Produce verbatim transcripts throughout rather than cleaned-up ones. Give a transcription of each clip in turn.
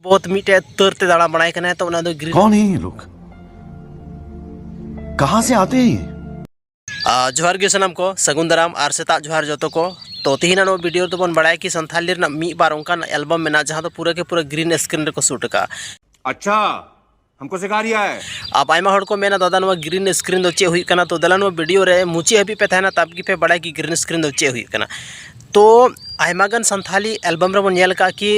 ᱵᱚᱦᱩᱛ ᱢᱤᱫᱴᱮᱡ ᱛᱟᱹᱨ ᱛᱮ ᱫᱟᱬᱟ ᱵᱟᱲᱟᱭ ᱠᱟᱱᱟᱭ, ᱛᱚ ᱚᱱᱟ ᱫᱚ ᱜᱨᱤᱱ᱾ कौन है ये लोग? कहाँ से आते हैं ये? ᱟ, ᱡᱚᱦᱟᱨ ᱜᱮ ᱥᱟᱱᱟᱢ ᱠᱚ, ᱥᱟᱹᱜᱩᱱ ᱫᱟᱨᱟᱢ ᱟᱨ ᱥᱮᱛᱟᱜ ᱡᱚᱦᱟᱨ ᱡᱚᱛᱚ ᱠᱚ᱾ ᱛᱚ ᱛᱮᱦᱮᱧᱟᱜ ᱱᱚᱣᱟ ᱵᱷᱤᱰᱤᱭᱳ ᱨᱮᱫᱚ ᱵᱚᱱ ᱵᱟᱲᱟᱭᱟ ᱠᱤ ᱥᱟᱱᱛᱷᱟᱞᱤ ᱨᱮᱱᱟᱜ ᱢᱤᱫ ᱵᱟᱨ ᱚᱱᱠᱟᱱ ᱮᱞᱵᱟᱢ ᱢᱮᱱᱟᱜᱼᱟ ᱡᱟᱦᱟᱸ ᱫᱚ ᱯᱩᱨᱟᱹ ᱠᱮ ᱯᱩᱨᱟᱹ ᱜᱨᱤᱱ ᱥᱠᱨᱤᱱ ᱨᱮᱠᱚ ᱥᱩᱴ ᱟᱠᱟᱫᱼᱟ᱾ अच्छा, हमको सिखा रिया है। ᱟᱵ ᱟᱭᱢᱟ ᱦᱚᱲ ᱠᱚ ᱢᱮᱱᱟ, "ᱫᱟᱫᱟ, ᱱᱚᱣᱟ ᱜᱨᱤᱱ ᱥᱠᱨᱤᱱ ᱫᱚ ᱪᱮᱫ ᱦᱩᱭᱩᱜ ᱠᱟᱱᱟ?" ᱛᱚ ᱫᱮᱞᱟ ᱱᱚᱣᱟ ᱵᱷᱤᱰᱤᱭᱳ ᱨᱮ ᱢᱩᱪᱟᱹᱫ ᱦᱟᱹᱵᱤᱡ ᱯᱮ ᱛᱟᱦᱮᱱᱟ, ᱛᱟᱵ ᱜᱮᱯᱮ ᱵᱟᱲᱟᱭᱟ ᱠᱤ ᱜᱨᱤᱱ ᱥᱠᱨᱤᱱ ᱫᱚ ᱪᱮᱫ ᱦᱩᱭᱩᱜ ᱠᱟᱱᱟ᱾ ᱛᱚ ᱟᱭᱢᱟ ᱜᱟᱱ ᱥᱟᱱᱛᱷᱟᱞᱤ ᱮᱞᱵᱟᱢ ᱨᱮᱵᱚᱱ ᱧᱮᱞ ᱟᱠᱟᱫᱼᱟ ᱠᱤ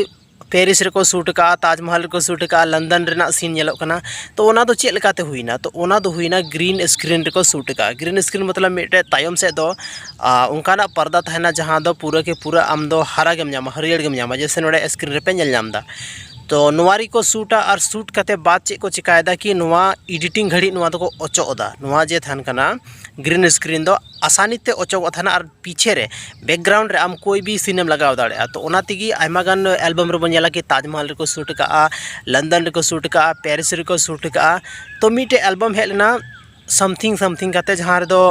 ᱯᱮᱨᱤᱥ ᱨᱮᱠᱚ ᱥᱩᱴ ᱟᱠᱟᱫᱼᱟ, ᱛᱟᱡᱽᱢᱚᱦᱚᱞ ᱨᱮᱠᱚ ᱥᱩᱴ ᱟᱠᱟᱫᱼᱟ, ᱞᱚᱱᱰᱚᱱ ᱨᱮᱱᱟᱜ ᱥᱤᱱ ᱧᱮᱞᱚᱜ ᱠᱟᱱᱟ᱾ ᱛᱚ ᱚᱱᱟ ᱫᱚ ᱪᱮᱫ ᱞᱮᱠᱟᱛᱮ ᱦᱩᱭᱱᱟ? ᱛᱚ ᱚᱱᱟ ᱫᱚ ᱦᱩᱭᱱᱟ ᱜᱨᱤᱱ ᱥᱠᱨᱤᱱ ᱨᱮᱠᱚ ᱥᱩᱴ ᱟᱠᱟᱫᱼᱟ᱾ ᱜᱨᱤᱱ ᱥᱠᱨᱤᱱ ᱢᱚᱛᱞᱚᱵ ᱢᱤᱫᱴᱮᱡ ᱛᱟᱭᱚᱢ ᱥᱮᱫ ᱫᱚ ᱟ, ᱚᱱᱠᱟᱱᱟᱜ ᱯᱚᱨᱫᱟ ᱛᱟᱦᱮᱱᱟ ᱡᱟᱦᱟᱸ ᱫᱚ ᱯᱩᱨᱟᱹ ᱠᱮ ᱯᱩᱨᱟᱹ ᱟᱢ ᱫᱚ ᱦᱟᱨᱟ ᱜᱮᱢ ᱧᱟᱢᱟ, ᱦᱟᱹᱨᱭᱟᱹᱲ ᱜᱮᱢ ᱧᱟᱢᱟ, ᱡᱮᱭᱥᱮ ᱱᱚᱰᱮ ᱥᱠᱨᱤᱱ ᱨᱮᱯᱮ ᱧᱮᱞ ᱧᱟᱢ ᱮᱫᱟ᱾ ᱛᱚ ᱱᱚᱣᱟ ᱨᱮᱠᱚ ᱥᱩᱴᱟ ᱟᱨ ᱥᱩᱴ ᱠᱟᱛᱮ ᱵᱟᱫ ᱪᱮᱫ ᱠᱚ ᱪᱤᱠᱟᱭᱮᱫᱟ ᱠᱤ ᱱᱚᱣᱟ ᱮᱰᱤᱴᱤᱝ ᱜᱷᱟᱹᱲᱤᱡ ᱱᱚᱣᱟ ᱫᱚᱠᱚ ᱚᱪᱚᱜ ᱮᱫᱟ᱾ ᱱᱚᱣᱟ ᱡᱮ ᱛᱟᱦᱮᱱ ᱠᱟᱱᱟ ᱜᱨᱤᱱ ᱥᱠᱨᱤᱱ ᱫᱚ ᱟᱥᱟᱱᱤ ᱛᱮ ᱚᱪᱚᱜᱚᱜ ᱛᱟᱦᱮᱱᱟ ᱟᱨ ᱯᱤᱪᱷᱮ ᱨᱮ ᱵᱮᱠᱜᱨᱟᱣᱩᱱᱰ ᱨᱮ ᱟᱢ ᱠᱳᱭ ᱵᱤ ᱥᱤᱱ ᱮᱢ ᱞᱟᱜᱟᱣ ᱫᱟᱲᱮᱭᱟᱜᱼᱟ᱾ ᱛᱚ ᱚᱱᱟ ᱛᱮᱜᱮ ᱟᱭᱢᱟ ᱜᱟᱱ ᱮᱞᱵᱟᱢ ᱨᱮᱵᱚᱱ ᱧᱮᱞᱟ ᱠᱤ ᱛᱟᱡᱽᱢᱚᱦᱚᱞ ᱨᱮᱠᱚ ᱥᱩᱴ ᱠᱟᱜᱼᱟ, ᱞᱚᱱᱰᱚᱱ ᱨᱮᱠᱚ ᱥᱩᱴ ᱠᱟᱜᱼᱟ, ᱯᱮᱨᱤᱥ ᱨᱮᱠᱚ ᱥᱩᱴ ᱠᱟᱜᱼᱟ᱾ ᱛᱚ ᱢᱤᱫᱴᱮᱡ ᱮᱞᱵᱟᱢ ᱦᱮᱡ ᱞᱮᱱᱟ ᱥᱟᱢᱛᱷᱤᱝ ᱥᱟᱢᱛᱷᱤᱝ ᱠᱟᱛᱮ, ᱡᱟᱦᱟᱸ ᱨᱮᱫᱚ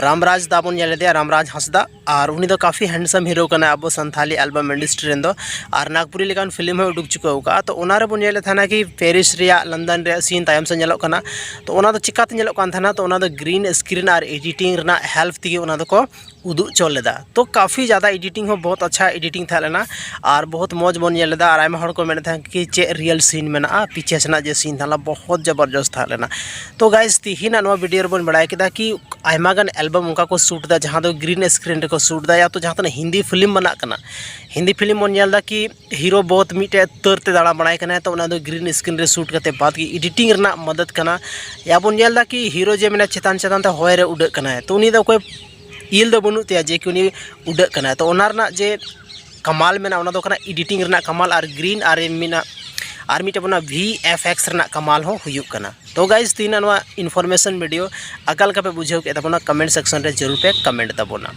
ᱨᱟᱢᱨᱟᱡᱽ ᱫᱟ ᱵᱚᱱ ᱧᱮᱞ ᱞᱮᱫᱮᱭᱟ, ᱨᱟᱢᱨᱟᱡᱽ ᱦᱟᱸᱥᱫᱟ, ᱟᱨ ᱩᱱᱤ ᱫᱚ ᱠᱟᱯᱷᱤ ᱦᱮᱱᱰᱥᱟᱢ ᱦᱤᱨᱳ ᱠᱟᱱᱟᱭ ᱟᱵᱚ ᱥᱟᱱᱛᱷᱟᱞᱤ ᱮᱞᱵᱟᱢ ᱤᱱᱰᱟᱥᱴᱨᱤ ᱨᱮᱱ ᱫᱚ᱾ ᱟᱨ ᱱᱟᱜᱽᱯᱩᱨᱤ ᱞᱮᱠᱟᱱ ᱯᱷᱤᱞᱢ ᱦᱚᱸ ᱩᱰᱩᱠ ᱪᱩᱠᱟᱹᱣ ᱟᱠᱟᱫᱼᱟ᱾ ᱛᱚ ᱚᱱᱟ ᱨᱮᱵᱚᱱ ᱧᱮᱞᱮᱫ ᱛᱟᱦᱮᱱᱟ ᱠᱤ ᱯᱮᱨᱤᱥ ᱨᱮᱭᱟᱜ ᱞᱚᱱᱰᱚᱱ ᱨᱮᱭᱟᱜ ᱥᱤᱱ ᱛᱟᱭᱚᱢ ᱥᱮᱫ ᱧᱮᱞᱚᱜ ᱠᱟᱱᱟ᱾ ᱛᱚ ᱚᱱᱟ ᱫᱚ ᱪᱤᱠᱟᱛᱮ ᱧᱮᱞᱚᱜ ᱠᱟᱱ ᱛᱟᱦᱮᱱᱟ? ᱛᱚ ᱚᱱᱟ ᱫᱚ ᱜᱨᱤᱱ ᱥᱠᱨᱤᱱ ᱟᱨ ᱮᱰᱤᱴᱤᱝ ᱨᱮᱱᱟᱜ ᱦᱮᱞᱯ ᱛᱮᱜᱮ ᱚᱱᱟ ᱫᱚᱠᱚ ᱩᱫᱩᱜ ᱪᱚᱞ ᱞᱮᱫᱟ᱾ ᱛᱚ ᱠᱟᱯᱷᱤ ᱡᱟᱫᱟ ᱮᱰᱤᱴᱤᱝ ᱦᱚᱸ ᱵᱚᱦᱩᱛ ᱟᱪᱪᱷᱟ ᱮᱰᱤᱴᱤᱝ ᱛᱟᱦᱮᱸ ᱞᱮᱱᱟ ᱟᱨ ᱵᱚᱦᱩᱛ ᱢᱚᱡᱽ ᱵᱚᱱ ᱧᱮᱞ ᱞᱮᱫᱟ᱾ ᱟᱨ ᱟᱭᱢᱟ ᱦᱚᱲ ᱠᱚ ᱢᱮᱱᱮᱫ ᱛᱟᱦᱮᱸ ᱠᱤ ᱪᱮᱫ ᱨᱤᱭᱮᱞ ᱥᱤᱱ ᱢᱮᱱᱟᱜᱼᱟ, ᱯᱤᱪᱷᱮ ᱥᱮᱱᱟᱜ ᱡᱮ ᱥᱤᱱ ᱛᱟᱦᱮᱸ ᱞᱮᱱᱟ ᱵᱚᱦᱩᱛ ᱡᱚᱵᱚᱨᱡᱚᱥᱛ ᱛᱟᱦᱮᱸ ᱞᱮᱱᱟ᱾ ᱛᱚ ᱜᱟᱭᱥ, ᱛᱤᱦᱤᱧᱟᱜ ᱱᱚᱣᱟ ᱵᱷᱤᱰᱤᱭᱳ ᱨᱮᱵᱚᱱ ᱵᱟᱲᱟᱭ ᱠᱮᱫᱟ ᱠᱤ ᱟᱭᱢᱟ ᱜᱟᱱ ᱮᱞᱵᱟᱢ ᱚᱱᱠᱟ ᱠᱚ ᱥᱩᱴ ᱮᱫᱟ ᱡᱟᱦᱟᱸ ᱫᱚ ᱜᱨᱤᱱ ᱥᱠᱨᱤᱱ ᱨᱮᱠᱚ ᱥᱩᱴ ᱮᱫᱟ, ᱭᱟ ᱛᱚ ᱡᱟᱦᱟᱸ ᱛᱤᱱᱟᱹᱜ ᱦᱤᱱᱫᱤ ᱯᱷᱤᱞᱢ ᱵᱮᱱᱟᱜ ᱠᱟᱱᱟ, ᱦᱤᱱᱫᱤ ᱯᱷᱤᱞᱢ ᱵᱚᱱ ᱧᱮᱞ ᱮᱫᱟ ᱠᱤ ᱦᱤᱨᱳ ᱵᱚᱦᱩᱛ ᱢᱤᱫᱴᱮᱡ ᱛᱟᱹᱨ ᱛᱮ ᱫᱟᱬᱟ ᱵᱟᱲᱟᱭ ᱠᱟᱱᱟᱭ, ᱛᱚ ᱚᱱᱟ ᱫᱚ ᱜᱨᱤᱱ ᱥᱠᱨᱤᱱ ᱨᱮ ᱥᱩᱴ ᱠᱟᱛᱮ ᱵᱟᱫ ᱜᱮ ᱮᱰᱤᱴᱤᱝ ᱨᱮᱱᱟᱜ ᱢᱚᱫᱚᱫ ᱠᱟᱱᱟ᱾ ᱭᱟ ᱵᱚᱱ ᱧᱮᱞ ᱮᱫᱟ ᱠᱤ ᱦᱤᱨᱳ ᱡᱮ ᱢᱮᱱᱟ ᱪᱮᱛᱟᱱ ᱪᱮᱛᱟᱱ ᱛᱮ ᱦᱚᱭ ᱨᱮ ᱩᱰᱟᱹᱜ ᱠᱟᱱᱟᱭ, ᱛᱚ ᱩᱱᱤ ᱫᱚ ᱚᱠᱚᱭ ᱤᱞ ᱫᱚ ᱵᱟᱹᱱᱩᱜ ᱛᱟᱭᱟ ᱡᱮ ᱠᱤ ᱩᱱᱤ ᱩᱰᱟᱹᱜ ᱠᱟᱱᱟᱭ᱾ ᱛᱚ ᱚᱱᱟ ᱨᱮᱱᱟᱜ ᱡᱮ ᱠᱟᱢᱟᱞ ᱢᱮᱱᱟᱜᱼᱟ, ᱚᱱᱟ ᱫᱚ ᱠᱟᱱᱟ ᱮᱰᱤᱴᱤᱝ ᱨᱮᱱᱟᱜ ᱠᱟᱢᱟᱞ᱾ ᱟᱨ ᱜᱨᱤᱱ ᱟᱨ ᱢᱮᱱᱟᱜ ᱟᱨ ᱢᱤᱫᱴᱮᱱ ᱵᱚᱱᱟ ᱵᱷᱤ ᱮᱯᱷ ᱮᱠᱥ ᱨᱮᱱᱟᱜ ᱠᱟᱢᱟᱞ ᱦᱚᱸ ᱦᱩᱭᱩᱜ ᱠᱟᱱᱟ᱾ ᱛᱚ ᱜᱟᱭᱥ, ᱛᱤᱦᱤᱧᱟᱜ ᱱᱚᱣᱟ ᱤᱱᱯᱷᱚᱨᱢᱮᱥᱚᱱ ᱵᱷᱤᱰᱤᱭᱳ ᱚᱠᱟ ᱞᱮᱠᱟ ᱯᱮ ᱵᱩᱡᱷᱟᱹᱣ ᱠᱮᱫ ᱛᱟᱵᱚᱱᱟ, ᱠᱚᱢᱮᱱᱴ ᱥᱮᱠᱥᱚᱱ ᱨᱮ ᱡᱟᱹᱨᱩᱲ ᱯᱮ ᱠᱚᱢᱮᱱᱴ ᱛᱟᱵᱚᱱᱟ᱾